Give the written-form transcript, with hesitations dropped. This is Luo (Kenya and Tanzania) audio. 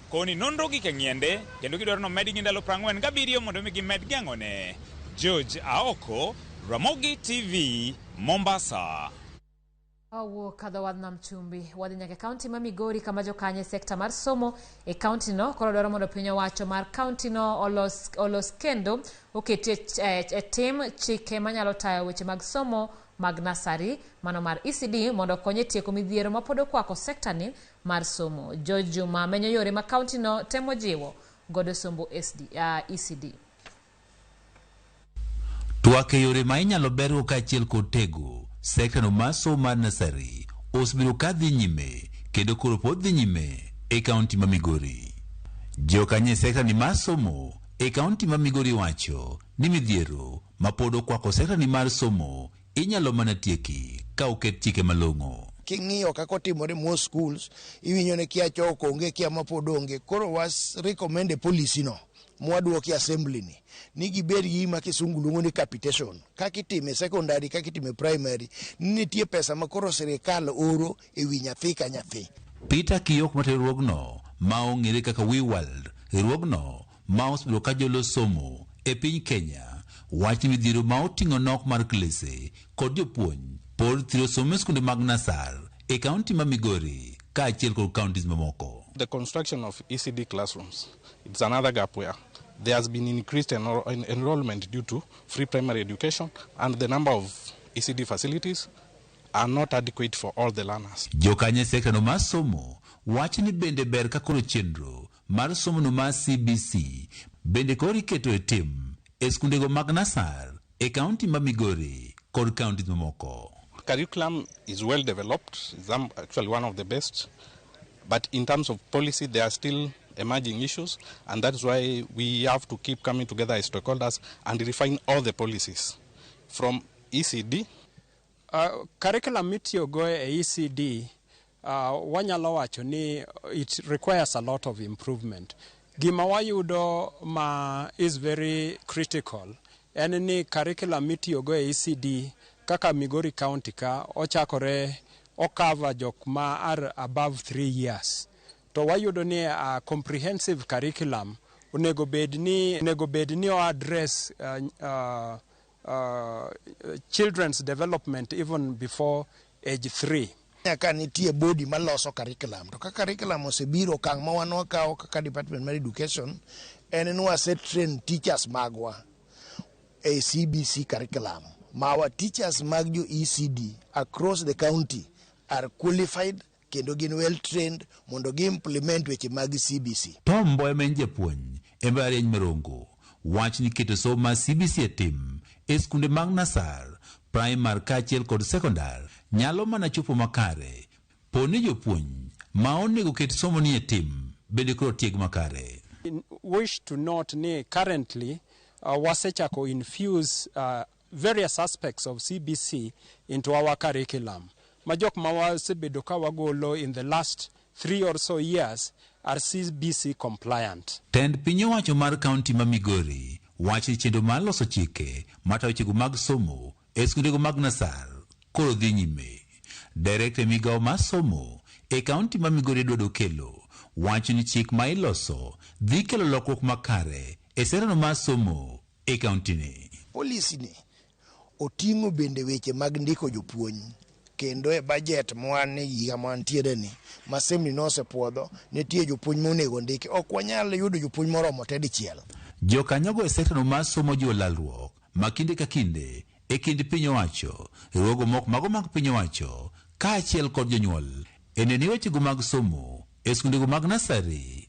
Koni nonro gik e ng'iende kendo gidwaro nomedgi ndalo 47 mondo mi gimed geng'one. George Aoko, Ramogi TV, Mombasa. Wawuok kadho wadh nam chumbi wadhi nyaka e kaunti ma Migori kama jokanyo e sekta mar somo e kaunti no koro dwaro mondo piny owacho mar kaunti no olos kendo oketie e tim chike manyalo tayo weche mag somo mag nasari mano mar ECD mondo okony e tieko midhiero mapod okwako sekta ni mar somo. George Juma menyo yore ma kaunti no temo jiwo godo sombo ECD. Twak e yore ma inyalo bergo kaachiel kod tego sektano mar somo mar nasari osebedo ka dhi nyime kendo koro pod dhi nyime e kaunti ma Migori. Jokanyo e sektani mar somo e kaunti ma Migori wacho ni midhiero ma pod okwako sektani mar somo inyalo mana tieki ka oket chike malong'o. King'iyo kaka otimore most schools, iwinjo ni kia chok onge, kia ma pod onge. Koro was recommend e policy no mwadwoki assembly ni gibed gi gima kisungu luongo ni capitation, kaka itime secondary, kaka itime primary, ni nitie pesa ma koro sirikal oro e wi nyathi ka nyathi. Peter Kiyok matero riwruogno ma ong'ere kaka WeWorld, riwruogno ma osebedo ka jolo somo e piny Kenya, wach ni midhiero ma oting'o nok mar klese kod jopuonj pod thiro somo e skunde mag nasar e kaunti ma Migori kaachiel kod counties mamoko. The construction of ECD classrooms, it's another gap where there has been increased enrollment due to free primary education, and the number of ECD facilities are not adequate for all the learners. Jokanyo e sektano mar somo wacho ni bende ber ka koro chenro mar somono mar CBC bende koro iketo e tim e skundego mag nasar e kaunti ma Migori kod counties mamoko. Curriculum is well developed, it's actually one of the best, but in terms of policy there are still emerging issues, and that's why we have to keep coming together as stakeholders and refine all the policies from ECD. Curriculum mitiyogo e ECD, wanyalo wacho ni it requires a lot of improvement. Gima wayudo ma is very critical en ni curriculum mitiyogo e ECD kaka Migori County ka ochakore ocover jok ma are above 3 years. To wayudo ni a comprehensive curriculum onego bed ni o address children's development even before age 3. Nyaka nitie body maloso curriculum, to ka curriculum osebiro, okang' ma wan wakawo kaka department mar education en ni wase train teachers magwa e CBC curriculum, ma our teachers mag jo ECD across the county are qualified kendo gin well trained mondo gi implement weche mag CBC. Tom Mboya ma en japuonj e mbalariany Mirongo wach ni keto somo mar CBC e tim e skunde mag nasar, primar kaachiel kod sekondar nyalo mana chopo makare po ni jopuonj ma onego ket somo ni e tim bende koro tieg makare. Wish to note ni currently wasechako infuse various aspects of CBC into our curriculum. Ma jok ma wasebedo ka wagolo in the last 3 or so years are CBC compliant. Tend piny owacho mar kaunti ma Migori wacho ni chenro mar loso chike matayo wechego mag somo e skundego mag nasar koro dhi nyime. Direkta e migawo mar somo e kaunti ma Migori, Edward Okello, wacho ni chik ma iloso dhi kelo lokruok makare e serano mar somo e kaunti ni. Policy ni oting'o bende weche mag ndiko jopuonj, kendo e budget mwan e higa mantiere ni ma assembly nosepuodho, nitie jopuonj monego ndiki. Ok wanyal yudo jopuonj moromo te dichiel. Jokanyogo e sektano mar somo jiwo lalruok ma kinde ka kinde e kind piny owacho, riwruogo moko mago mag piny owacho kaachiel kod jonyuol e neno ni wechego mag somo e skundego mag nasari.